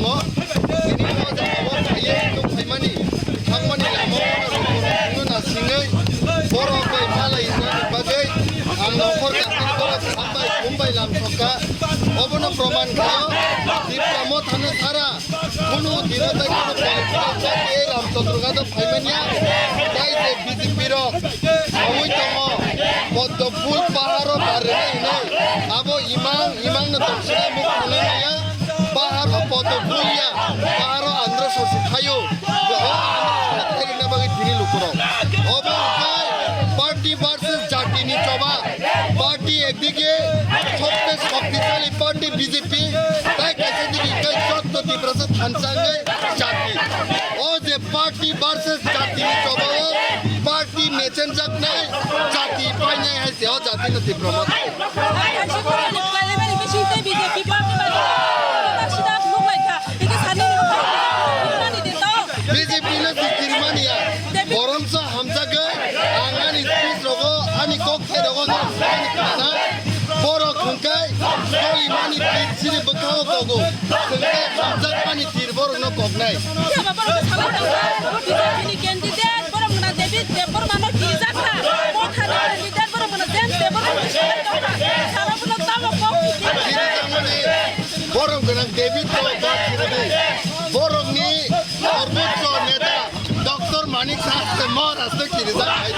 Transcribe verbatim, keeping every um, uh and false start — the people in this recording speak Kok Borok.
Tini o jaga o phaiwi nuk phaimani, thangmani lama o rokno nasingwi borok bai malai nani bagwi ang nokhor kasini borok hambai khumbai lam sokha. Obono proman khaio Tipra Motha no sara kunu dino tai kunu political party ei Ramchandra Gada phaimanya. Tai je B J P rok saui tongo, Poddo Phul paharo barrina hinwi abo imang imang no tongsinai muk khulai maya. Paharo Poddo Phul ya, paharo Andhra Sasi phaio. O Andhra Sasi khairina bagwi tini lukurok. Obo hwnkhe party versus jati ni choba. Party ekdike sobse shoktisali party B J P, tai kaisa dike hwnkhe jotto Tiprasa thansa hwnkhe jati. O je party versus jati ni choba o party mechenjaknai, jati painai hai se o jati no Tipra Motha. Kaisa borokni kwlaimani bising tei B J P party bai baksa dak nuklaikha. Eke sani ni bwkhak mani de to. B J P no si kirmani ya. Boromsa hamjagwi ang ani speech rogo, ani kok thai rogo no ani khana. Borok hwnkhe doli mani tir sini bwkhao kogo. Hwnkhe hamjak mani tir borok no koknai. Saba borok salai tongkha, B J P ni candidate, borok mwnang David Debbarma no kijakha. Motha ni candidate, borok mwnang James Debbarma no salai tongkha. Sara bono tamo kok. Chini tangmani borok gwnang David to bak chini di. Borok ni Sarbocho neta Doctor Manik Saha se Maharaj no kirijak hai.